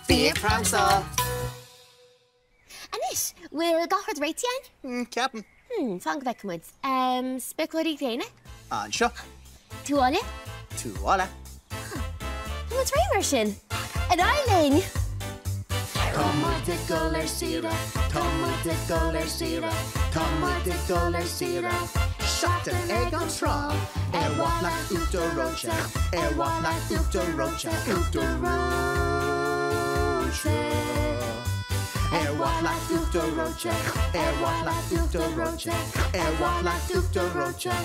Bí ag pransáil! Anois, bhfuil gach rud réitithe againn? Ceapaim. Hmm, fan go bhfeicfidh muid. Spiocóirí gréine? Anseo. Tuáille? Tuáille. Tá muid réidh mar sin. Ar aghaidh linn! Tá muid ag dul ar saoire, tá muid ag dul ar saoire, tá muid ag dul ar saoire. Seachtain ag an trá, ar mhaith leat uachtar reoite, ar mhaith leat uachtar reoite, uachtar reoite. Ar mhaith leat uachtar reoite, ar mhaith leat uachtar reoite, ar mhaith leat uachtar reoite.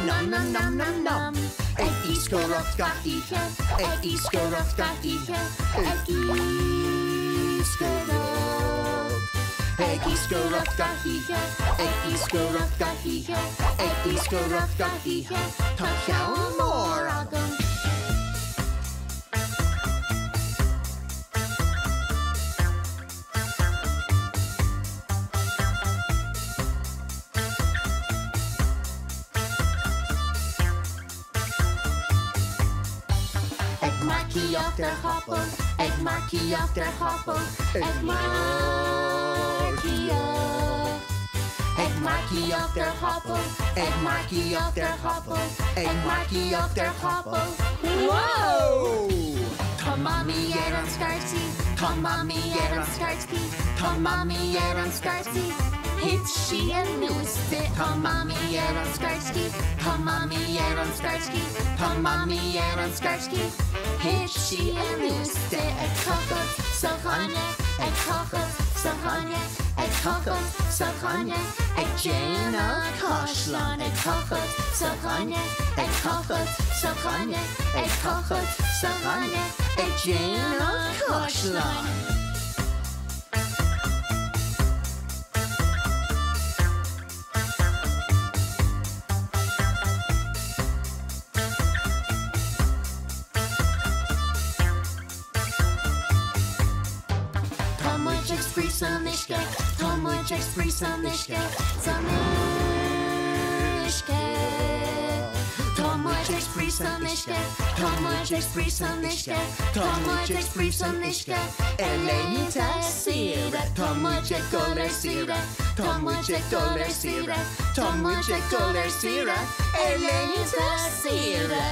Nom nom nom nom nom, ag iascaireacht gach oíche, ag iascaireacht gach oíche, ag iascaireacht. Ag iascaireacht gach oíche, ag iascaireacht gach oíche, ag iascaireacht gach oíche, tá ceann mór agam. Ag marcaíocht ar chapall, ag marcaíocht ar chapall, ag marcaíocht. Ag marcaíocht ar chapall, ag marcaíocht ar chapall, ag marcaíocht ar chapall. Whoa! Tá Mamaí ar an scairdscí, tá Mamaí ar an scairdscí, tá Mamaí ar an scairdscí. Thit sí anuas de. Tá Mamaí ar an scairdscí, tá Mamaí ar an scairdscí, tá Mamaí ar an scairdscí. Thit sí anuas de. Ag tochailt sa ghaineamh, ag tochailt sa ghaineamh, ag tochailt sa ghaineamh, ag déanamh caisleán, ag tochailt sa ghaineamh, ag tochailt sa ghaineamh, ag tochailt sa ghaineamh, ag déanamh caisleán. Tá muid ag spraoi san uisce, tá muid ag spraoi san uisce, san uisce. Tá muid ag spraoi san uisce, tá muid ag spraoi san uisce, tá muid ag spraoi san uisce. Ar laethanta saoire, tá muid ag dul ar saoire, tá muid ag dul ar saoire, tá muid ag dul ar saoire, ar laethanta saoire.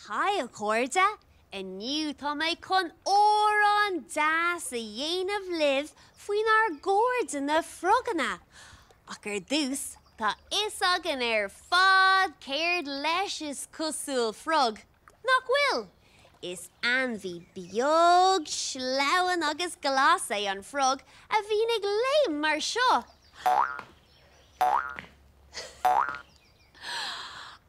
Haigh a chairde! Inniu tá mé chun amhrán deas a dhéanamh libh faoinár gcairde na froganna. Ach ar dtús, tá fhios againn ar fad céard leis is cosúil frog, nach bhfuil? Is ainmhí beag sleamhain agus glas é an frog a bhíonn ag léim mar seo.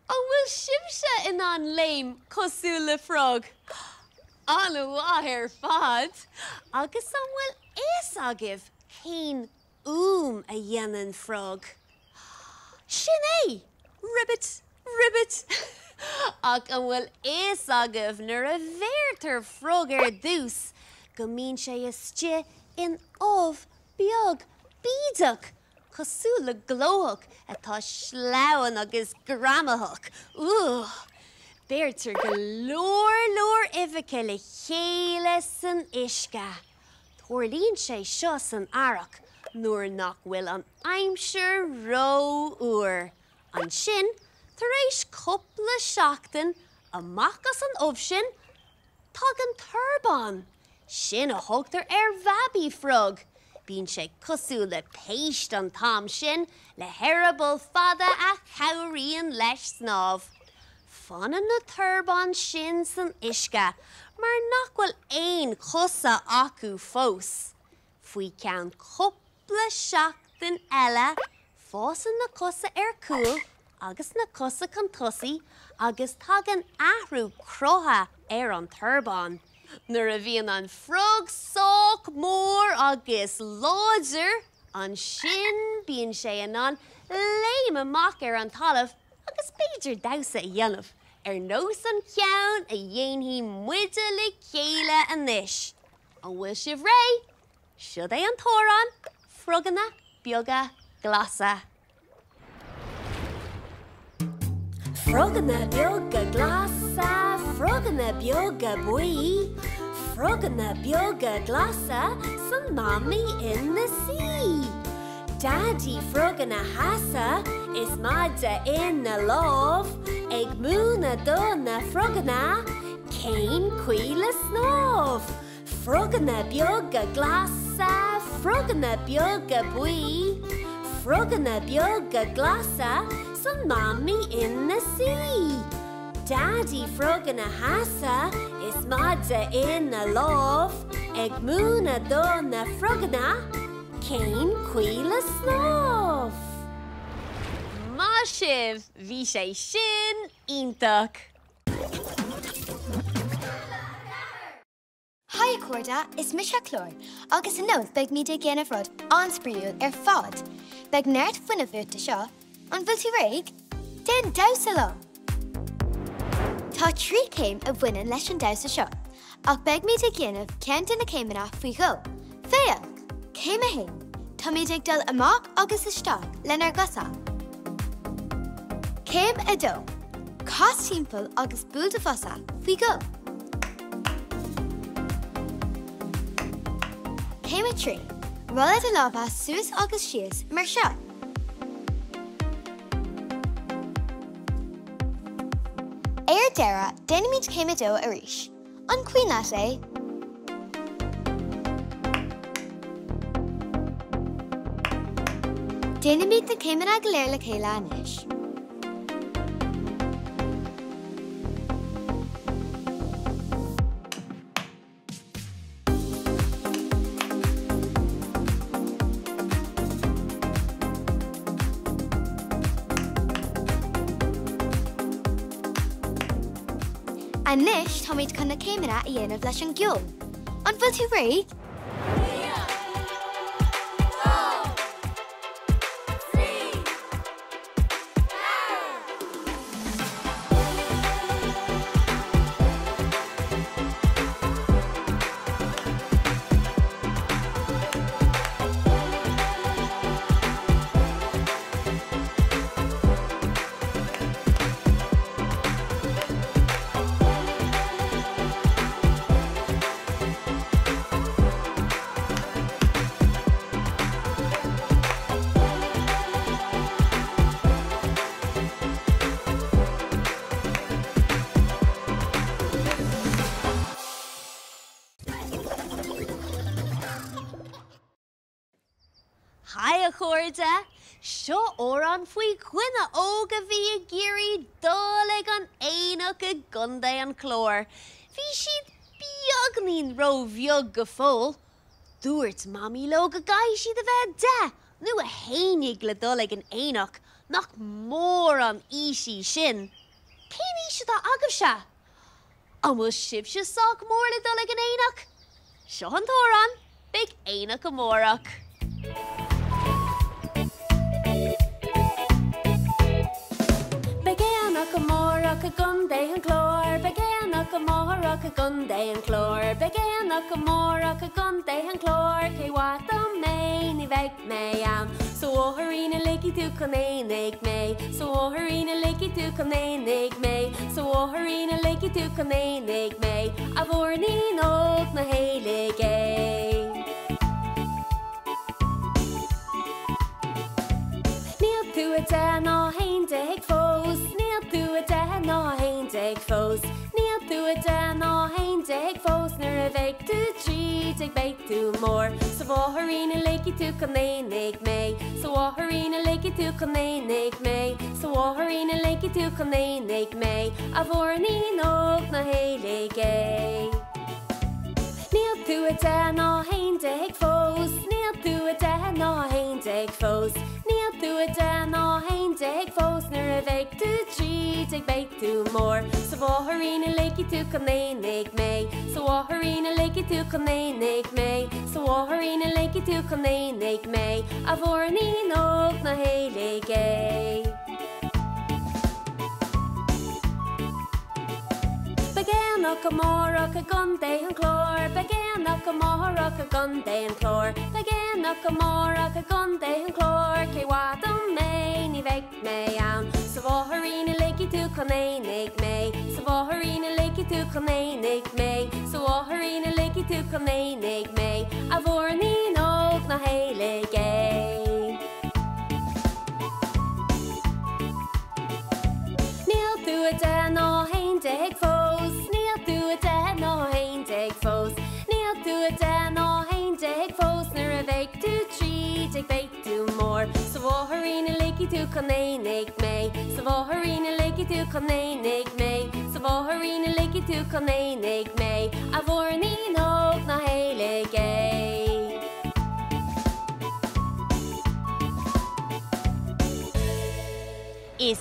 An bhfuil sibhse in ann léim cosúil le frog? An-mhaith ar fad! Agus an bhfuil fhios agaibh cén fhuaim a dhéanann frog? Sin é! Ribbit! Ribbit! Ach an bhfuil fhios agaibh nuair a bheirtear frog ar dtús go mbíonn sé istigh in ubh beag bídeach cosúil le glóthach atá sleamhain agus greamaitheach. Ugh! Beirtear go leor leor uibheacha le chéile san uisce. Tarlaíonn sé seo san earrach nuair nach bhfuil an aimsir ró-fhuar. Ansin, tar éis cúpla seachtain, amach as an ubh sin, Tagann torbán! Sin a thugtar ar bhabaí frog. Bíonn sé cosúil le péist an t-am sin, le heireaball fada a chabhraíonn leis snámh. Fanann na torbáin sin san uisce mar nach bhfuil aon chosa acu fós. Faoi cheann cúpla seachtain eile, fásann na cosa ar cúl agus na cosa chun tosaigh agus tagann athrú crutha ar an torbán. Nuair a bhíonn an frog sách mór agus láidir, ansin bíonn sé in ann léim amach ar an talamh agus b'fhéidir damhsa a dhéanamh. ar nós an cheann a dhéanfaidh muide le chéile anois. An bhfuil sibh réidh? Siod é an t-amhrán, Froganna Beaga Glasa. Froganna beaga glasa, froganna beaga buí, Froganna beaga glasa 's a Mamaí ina suí. Daidí Frog ina sheasamh is maide ina lámh, Ag múineadh do na froganna cén chaoi le snámh. Froganna beaga glasa, froganna beaga buí, Froganna beaga glasa 's a Mamaí ina suí. Daidí Frog ina sheasamh is maide ina lámh, Ag múineadh do na froganna cén chaoi le snámh. Maith sibh, bhí sé sin iontach! Haigh a chairde, is mise Clár agus inniu beidhmid ag déanamh rud an-spraíúil ar fad. Beidh neart fuinnimh uait do seo. An bhfuil tú réidh? Déan damhsa liom! Tá 3 chéim a bhaineann leis an damhsa seo, ach beidhmid ag déanamh ceann de na céimeanna faoi dhó. Féach! Céim 1, Táimid ag dul amach agus isteach lenár gcosa. Céim 2, Cas timpeall agus buail do bhosa faoi dhó. Céim 3, Rolladh do lámha suas agus síos mar seo. Ar deireadh, déanaimid céim 2 arís. An cuimhin leat é? Déanaimid na céimeanna go léir le chéile anois. Anois táimid chun na céimeanna a dhéanamh leis an gceol. An bhfuil tú réidh? Haigh a chairde! Seo amhrán faoi dhuine óg a bhí ag iarraidh dul ag an aonach i gContae an Chláir. Bhí siad beagnín ró-bheag go fóill. Dúirt Mamaí leo go gcaithfidh siad a bheith 10 nó 11 le dul ag an aonach, nach mór an aois í sin! Cén aois atá agaibhse? An bhfuil sibhse sách mór le dul ag an aonach? Seo an t-amhrán, Beidh Aonach Amárach. Beidh aonach amárach i gContae an Chláir, Beidh aonach amárach i gContae an Chláir, Beidh aonach amárach i gContae an Chláir, cé mhaith dom é, ní bheidh mé ann. Sa bhóithrín a ligfidh tú chun aonaigh mé, Sa bhóithrín a ligfidh tú chun aonaigh mé, Sa bhóithrín a ligfidh tú chun aonaigh mé, A mhúirnín óg ná héalaigh é. Níl tú 10 ná 11 fós, Níl tú 10 ná 11 fós, Níl tú 10 ná 11 fós, Nuair a bheidh tú 13 beidh tú mór. Sa bhóithrín a ligfidh tú chun aonaigh mé, Sa bhóithrín a ligfidh tú chun aonaigh mé, Sa bhóithrín a ligfidh tú chun aonaigh mé, A mhúirnín óg ná héalaigh é. Níl tú 10 ná 11 fós, Níl tú 10 ná 11 fós, Níl tú 10 ná 11 fós, Nuair a bheidh tú 13 beidh tú mór. Sa bhóithrín a ligfidh tú chun aonaigh mé, Sa bhóithrín a ligfidh tú chun aonaigh mé, Sa bhóithrín a ligfidh tú chun aonaigh mé, A mhúirnín óg ná héalaigh é. aonach amárach i gContae an Chláir, Beidh aonach amárach i gContae an Chláir, Beidh aonach amárach i gContae an Chláir, Cé mhaith dom é, ní bheidh mé ann. 'S a mháithrín a ligfidh tú chun aonaigh mé, 'S a mháithrín a ligfidh tú chun aonaigh mé, 'S a mháithrín a ligfidh tú chun aonaigh mé, A mhúirnín óg ná héalaigh é. Níl tú 10 ná 11 fós, Níl tú 10 ná 11 fós, Níl tú 10 ná 11 fós, Nuair a bheidh tú 13 beidh tú mór. 'S a mháithrín a ligfidh tú chun aonaigh mé, 'S a mháithrín a ligfidh tú chun aonaigh mé, 'S a mháithrín a ligfidh tú chun aonaigh mé, A mhúirnín óg ná héalaigh é. Is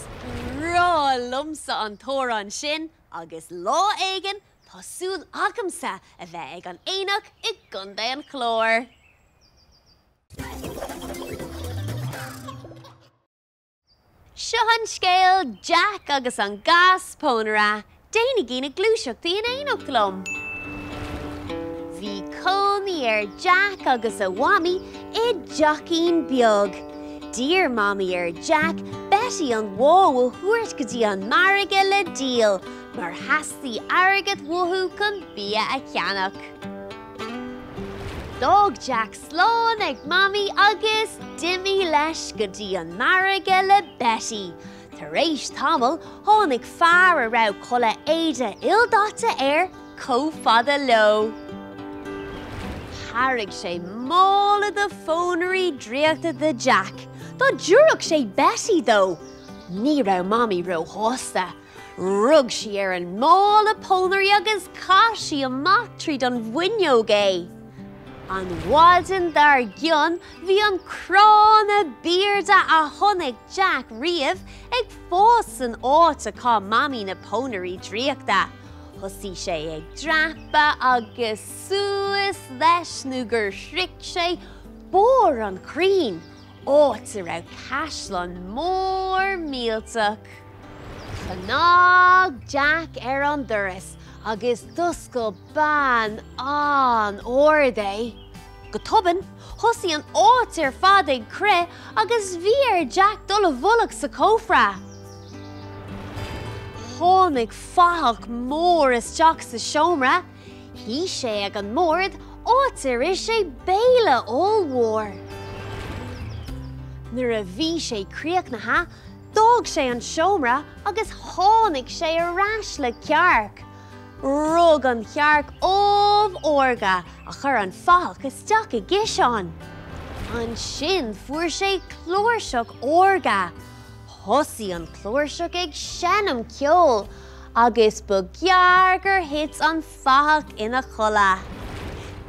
breá liomsa an t-amhrán sin agus lá éigin tá súil agamsa a bheith ag an aonach i gContae an Chláir. Seo an scéal Jack agus an Gas Pónaire, déanaigí na gluaiseachtaí in éineacht liom! Bhí cónaí ar Jack agus a Mhamaí i dteachín beag. D'iarr Mamaí ar Jack Betty an bhó a thabhairt go dtí an margadh le díol mar theastaigh airgead uathu chun bia a cheannach. D'fhág Jack slán ag Mamaí agus d'imigh leis go dtí an margadh le Betty. Tar éis tamaill, tháinig fear a raibh culaith éide ildaite air chomh fada leo. Thairg sé mála de phónairí draíochta do Jack, dá dtabharfadh sé Betty dó. Ní raibh Mamaí róshásta. Rug sí ar an mála pónairí agus chaith sí amach tríd an bhfuinneog é. An mhaidin dár gcionn bhí an crann ab airde a chonaic Jack riamh ag fás san áit a chaith Mamaí na pónairí draíochta. Thosaigh sé ag dreapadh agus suas leis nó gur shroich sé barr an chrainn. áit a raibh caisleán mór millteach. Chnag Jack ar an doras agus d'oscail bean an-ard é. Go tobann, thosaigh an áit ar fad ag crith agus bhí ar Jack dul i bhfolach sa chófra. Tháinig fathach mór isteach sa seomra. Shuigh sé ag an mbord, áit ar ith sé béile ollmhór. Nuair a bhí sé críochnaithe, d'fhág sé an seomra agus tháinig sé ar ais le cearc. Rug an chearc ubh órga a chuir an fathach isteach i gciseán. Ansin fuair sé cláirseach órga. Thosaigh an chláirseach ag seinm ceoil agus ba ghearr gur thit an fathach ina chodladh.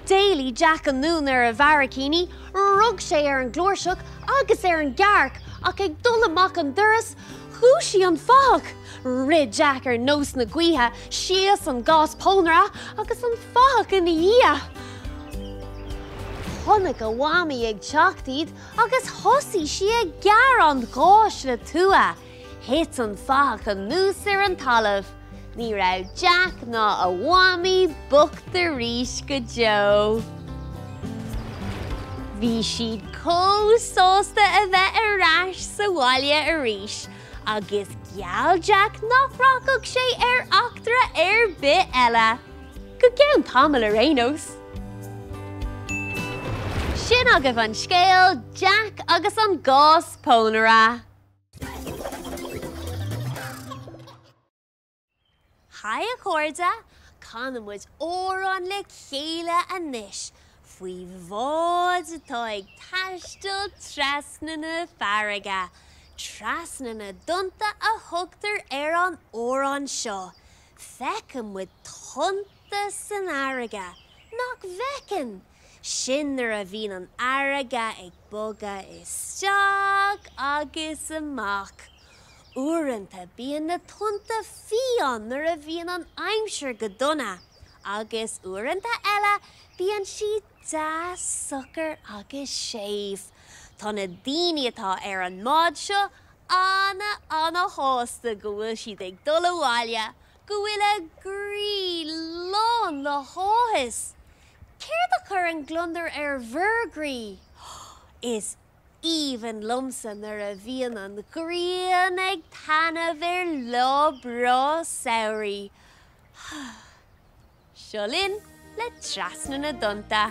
D'éalaigh Jack anonn ar a bharraicíní, rug sé ar an gcláirseach agus ar an gcearc ach ag dul amach an doras, dhúisigh an fathach. Rith Jack ar nós na gaoithe síos an gás pónaire agus an fathach ina dhiaidh. Chonaic a mhamaí ag teacht iad agus thosaigh sí ag gearradh an gháis le tua. Thit an fathach anuas ar an talamh. Ní raibh Jack ná a mhamaí bocht arís go deo. Bhí siad chomh sásta a bheith ar ais sa bhaile arís agus gheall Jack nach rachadh sé ar eachtra ar bith eile. Go ceann tamaill ar aon nós. Sin agaibh an scéal, Jack agus an Gás Pónaire. Haigh a chairde, canfaidh muid amhrán le chéile anois faoi bhád atá ag taisteal trasna na farraige. Trasna na dTonnta a thugtar ar an amhrán seo. Feiceann muid tonnta san fharraige, nach bhfeiceann? Sin nuair a bhíonn an fharraige ag bogadh isteach agus amach. Uaireanta bíonn na tonnta fiáin nuair a bhíonn an aimsir go dona, agus uaireanta eile bíonn siad deas socair agus séimh. Tá na daoine atá ar an mbád seo ana ana shásta go bhfuil siad ag dul abhaile. go bhfuil a gcroí lán le háthas. Céard a chuireann gliondar ar bhur gcroí? Is aoibhinn liomsa nuair a bhíonn an ghrian ag taitneamh ar lá breá samhraidh. Seo linn le Trasna na dTonnta.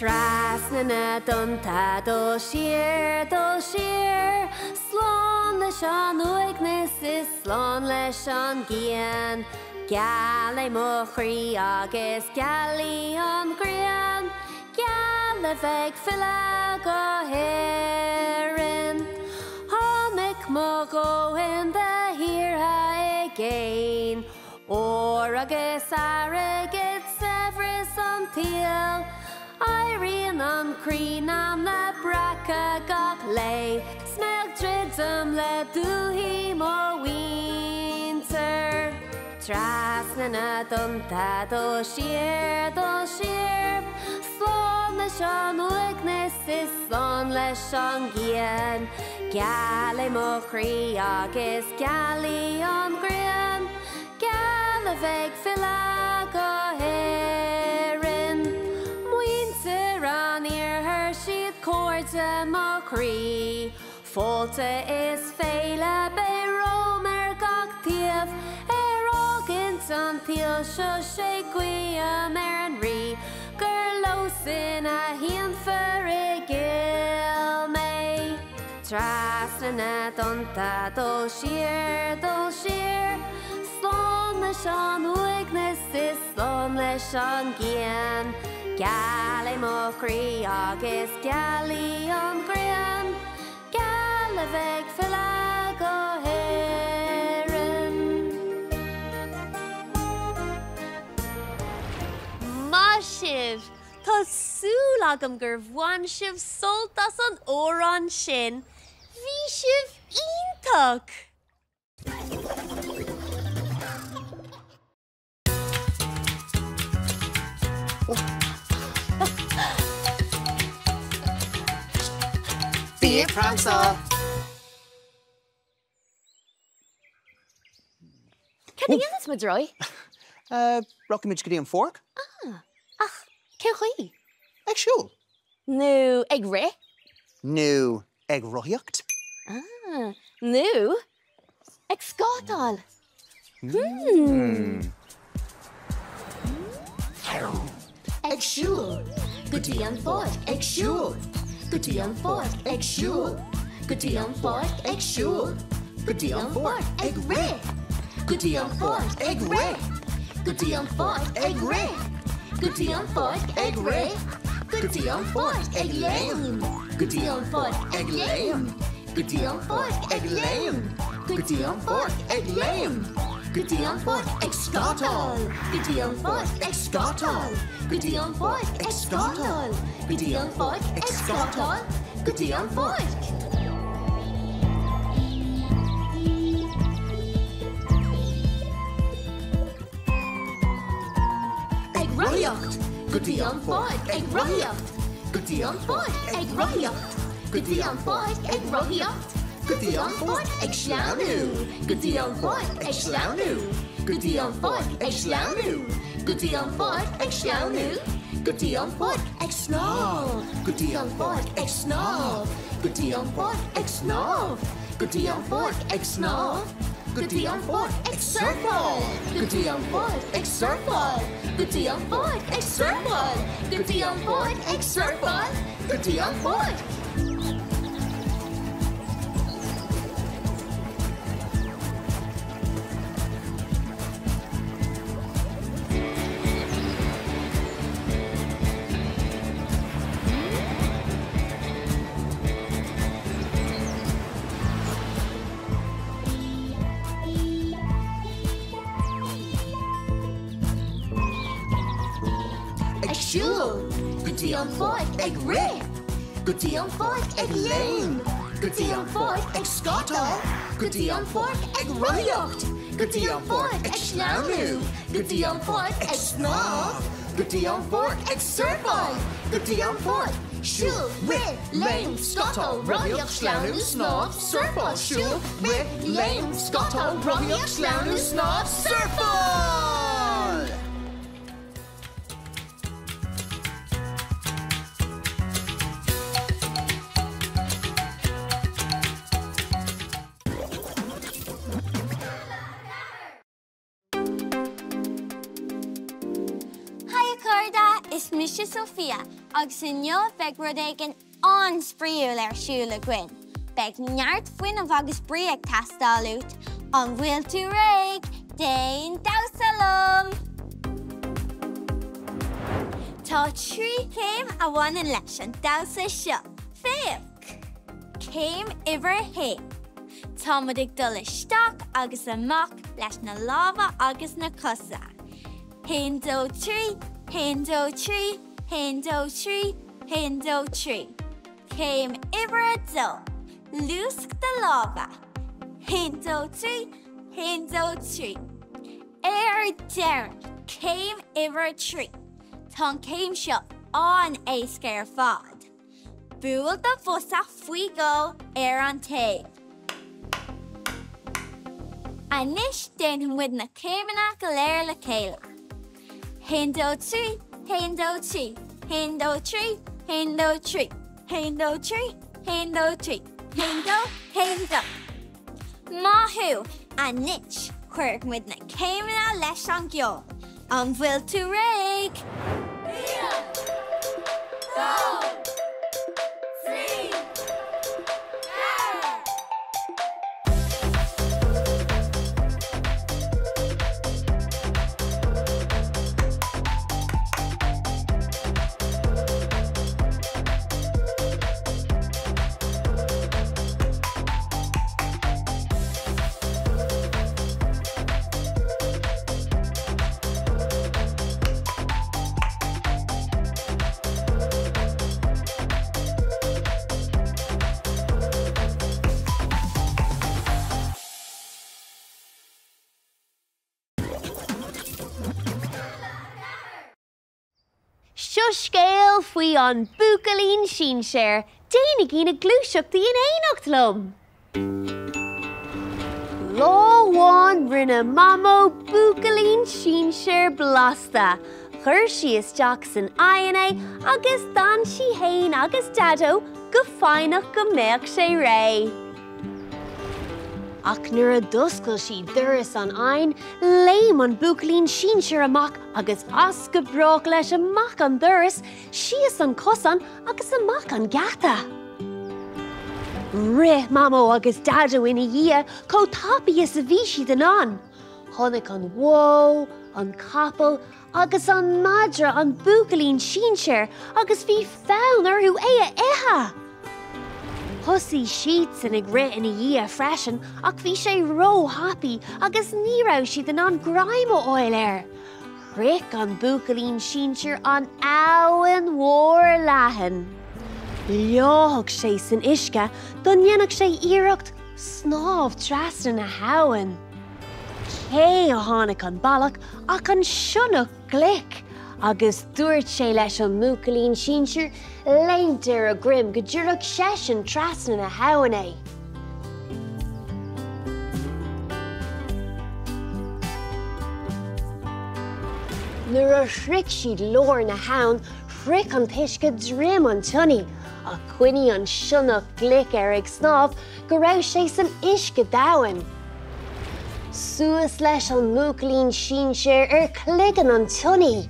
Trasna na dtonnta, dul siar, dul siar, slán leis an uaigneas is slán leis an gcian. Geal é mo chroí agus geal í an ghrian, geal a bheith ag filleadh go hÉirinn. Tháinig mo dhóthain de thíortha i gcéin, ór agus airgead, saibhreas an tsaoil. Éiríonn an croí nam le breacadh gach lae, 's mé ag druidim le dúthaí mo mhuintir. Trasna na dtonnta, dul siar, dul siar, slán leis an uaigneas is slán leis an gcian. Geal é mo chroí agus geal í an ghrian, geal a bheith ag filleadh go hÉirinn. Muintir an iarthair, siad cairde mo chroí. Fáilte is féile, beidh romham ar gach taobh, ar fhágaint an tsaoil seo 'sé guím ar an Rí gur leosan a shínfear i gcill mé. Trasna na dtonnta, dul siar, dul siar, slán leis an uaigneas is slán leis an gcian. Geal é mo chroí agus geal í an ghrian, geal a bheith ag filleadh go hÉirinn. Maith sibh! Tá súil agam gur bhain sibh sult as an amhrán sin. Bhí sibh iontach! Bí ag pransáil! Cad a dhéanfas muid, Roy? Rachaimid go dtí an pháirc. Ah, ach cén chaoi? Ag siúl. Nó ag rith. Nó ag rothaíocht. Ah, nó ag scátáil. Hmm. Ag siúl go dtí an pháirc, ag siúl go dtí an pháirc, ag siúl go dtí an pháirc, ag siúl go dtí an pháirc, ag rith go dtí an pháirc, ag rith go dtí an pháirc, ag rith go dtí an pháirc, ag rith go dtí an pháirc, ag léim go dtí an pháirc, ag léim go dtí an pháirc, ag léim go dtí an pháirc, ag léim go dtí an pháirc, ag scátáil go dtí an pháirc, ag scátáil go dtí an pháirc, ag scátáil go dtí an pháirc, ag scátáil go dtí an pháirc. Ag rothaíocht go dtí an pháirc, ag rothaíocht go dtí an pháirc, ag rothaíocht go dtí an pháirc, ag rothaíocht go dtí an pháirc, ag sleamhnú go dtí an pháirc, ag sleamhnú go dtí an pháirc, ag sleamhnú go dtí an pháirc, ag sleamhnú go dtí an pháirc, ag snámh go dtí an pháirc, ag snámh go dtí an pháirc, ag snámh go dtí an pháirc, ag snámh go dtí an pháirc, ag surfáil go dtí an pháirc, ag surfáil go dtí an pháirc, ag surfáil go dtí an pháirc, ag surfáil go dtí an pháirc. Ag siúl go dtí an pháirc, ag rith go dtí an pháirc, ag léim go dtí an pháirc, ag scátáil go dtí an pháirc, ag rothaíocht go dtí an pháirc, ag sleamhnú go dtí an pháirc, ag snámh go dtí an pháirc, ag surfáil go dtí an pháirc. Siúl, rith, léim, scátáil, rothaíocht, sleamhnú, snámh, surfáil, siúl, rith, léim, scátáil, rothaíocht, sleamhnú, snámh, surfáil! Haigh a chairde, is mise Sophia agus inniu beidh rud éigin an-spraíúil ar siúl againn. Beidh neart fuinnimh agus brí ag teastáil uait. An bhfuil tú réidh? Déan damhsa liom! Tá 3 chéim a bhaineann leis an damhsa seo. Féach! Céim uimhir a haon. Tá muid ag dul isteach agus amach leis na lámha agus na cosa. Haon, dó, trí, haon, dó, trí, haon, dó, trí, haon, dó, trí. Céim uimhir a dó. Luasc do lámha. Haon, dó, trí, haon, dó, trí. Ar deireadh, céim uimhir a trí. Tá an chéim seo an-éasca ar fad. Buail do bhosa faoi dhó ar an taobh. Anois déanfaidh muid na céimeanna go léir le chéile. Haon dó trí, haon dó trí, haon dó trí, haon dó trí, haon dó trí, haon dó trí, haon dó, haon dó. Maith thú! Anois cuirfidh muid na céimeanna leis an gceol. An bhfuil tú réidh? 1, 2, 3, 4. Seo scéal faoi an buachaillín sinséir, déanaigí na gluaiseachtaí in éineacht liom! Lá amháin rinne Mamó buachaillín sinséir blasta. Chuir sí isteach san oigheann é agus d'fhan sí fhéin agus Daideo go foighneach go mbeadh sé réidh. Ach nuair a d'oscail sí doras an oighinn, léim an buachaillín sinséir amach agus as go brách leis amach an doras, síos an cosán agus amach an geata. Rith Mamó agus Daideo ina dhiaidh chomh tapaidh is a bhí siad in ann. Chonaic an bhó, an capall agus an madra an buachaillín sinséir agus bhí fonn orthu é a ithe! Thosaigh siadsan ag rith ina dhiaidh freisin ach bhí sé ró-thapaidh agus ní raibh siad in ann greim a fháil air. Shroich an buachaillín sinséir an abhainn mhór leathan. Leáigh sé san uisce go ndéanfadh sé iarracht snámh trasna na habhann. Cé a tháinig an bealach ach an sionnach glic, agus dúirt sé leis an mbuachaillín sinséir léimt ar a dhroim go dtabharfadh seisean trasna na habhann é. Nuair a shroich siad lár na habhann, shroich an t-uisce droim an tsionnaigh, ach choinnigh an sionnach glic air ag snámh go raibh sé san uisce domhain. Suas leis an mbuachaillín sinséir ar chloigeann an tsionnaigh.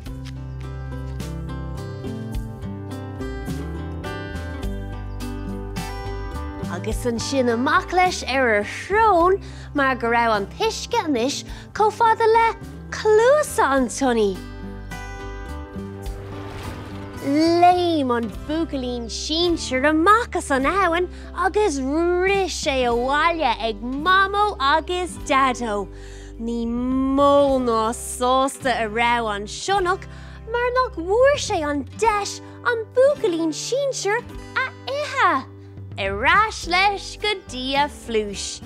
Agus ansin amach leis ar a shrón mar go raibh an t-uisce anois chomh fada le cluasa an tsionnaigh. Léim an buachaillín sinséir amach as an abhainn agus rith sé abhaile ag Mamó agus Daideo. Ní mó ná sásta a raibh an sionnach mar nach bhfuair sé an deis an buachaillín sinséir a ithe. Ar ais leis go dtí a phluais.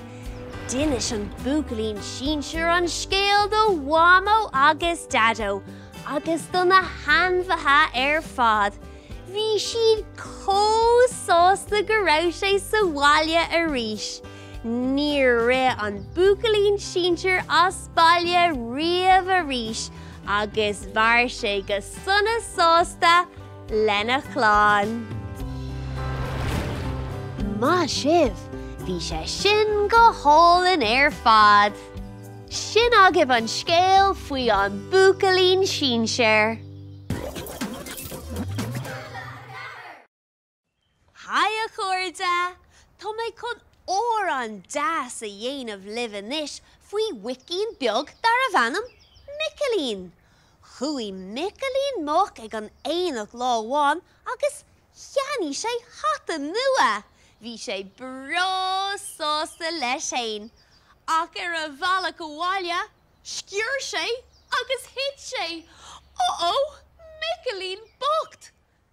D'inis an buachaillín sinséir an scéal do Mhamó agus Daideo agus do na hainmhithe ar fad. Bhí siad chomh sásta go raibh sé sa bhaile arís. Níor rith an buachaillín sinsir as baile riamh arís agus mhair sé go sona sásta lena chlann. Maith sibh! Bhí sé sin go hálainn ar fad! Sin agaibh an scéal faoi an buachaillín sinsir. Haigh a chairde! Tá mé chun amhrán deas a dhéanamh libh anois faoi mhuicín beag darbh ainm Micilín. Chuaigh Micilín Muc ag an aonach lá amháin agus cheannaigh sé hata nua. Bhí sé breá sásta leis fhéin. Ach ar a bhealach abhaile, sciorr sé agus thit sé. Uh-oh! Micilín bocht!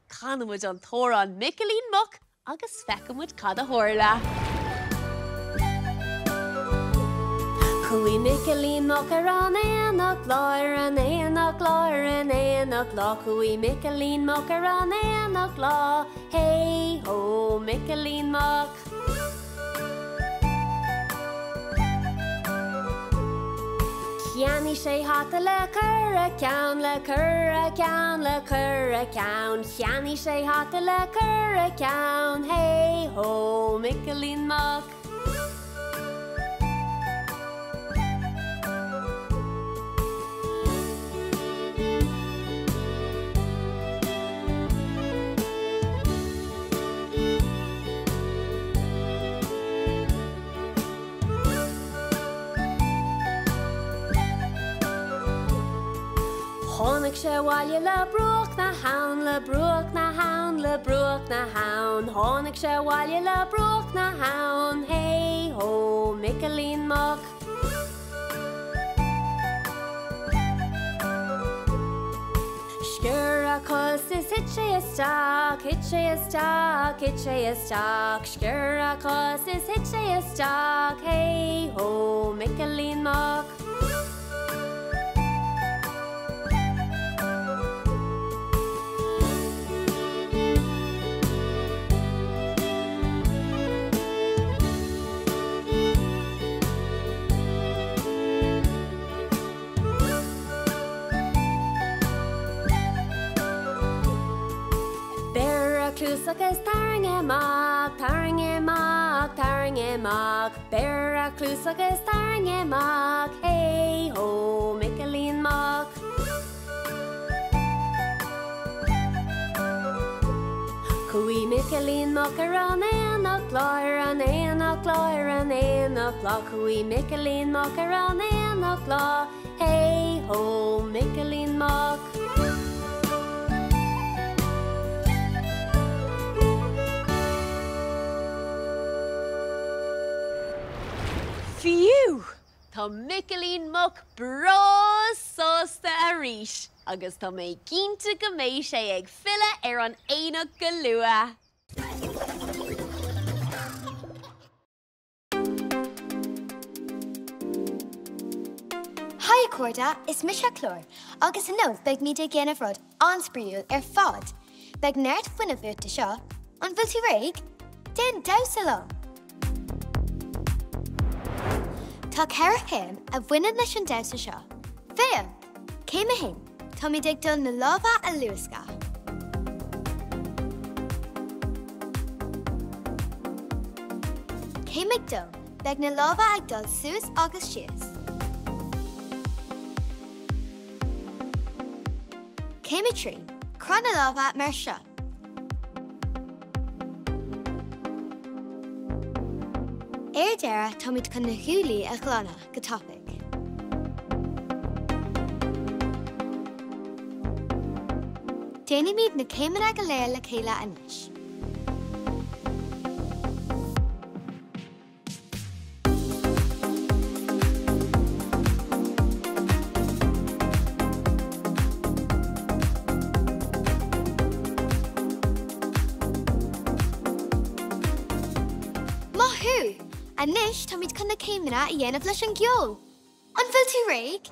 Canfaidh muid an t-amhrán Micilín Muc agus feicfidh muid cad a tharla. Chuaigh Micilín Muc ar an aonach lá ar an aonach lá ar an aonach lá Chuaigh Micilín Muc ar an aonach lá Hey ho Micilín Muc. Cheannaigh sé hata le cur a ceann, le cur a ceann, le cur a ceann. Cheannaigh sé hata le cur a ceann, hey ho Micilín Muc. Tháinig sé abhaile le bruach na habhann, le bruach na habhann, le bruach na habhann. Tháinig sé abhaile le bruach na habhann, hey ho Micilín Muc. Sciorr a chos is thit sé isteach, thit sé isteach, thit sé isteach. Sciorr a chos is thit sé isteach, hey ho Micilín Muc. Beir a chluas agus tarraing é amach, tarraing é amach, tarraing é amach. Beir a chluas agus tarraing é amach, hey ho Micilín Muc. Chuaigh Micilín Muc ar an aonach lá, ar an aonach lá, ar an aonach lá. Chuaigh Micilín Muc ar an aonach lá, hey ho Micilín Muc. Fiú! Tá Micilín Muc breá sásta arís agus tá mé cinnte go mbeidh sé ag filleadh ar an aonach go luath. Haigh a chairde, is mise Clár agus inniu beidh muid ag déanamh rud an-spraíúil ar fad. Beidh neart fuinnimh uait do seo. An bhfuil tú réidh? Déan damhsa liom! Tá 4 chéim a bhaineann leis an damhsa seo. Féach! Céim 1, Táimid ag dul na lámha a luascadh. Céim 2, Beidh na lámha ag dul suas agus síos. Céim 3, Croith na lámha mar seo. Ar deireadh, táimid chun na guaillí a ghlanadh go tapaidh. Déanfaimid na céimeanna go léir le chéile anois. Maith thú! Anois táimid chun na céimeanna a dhéanamh leis an gceol. An bhfuil tú réidh?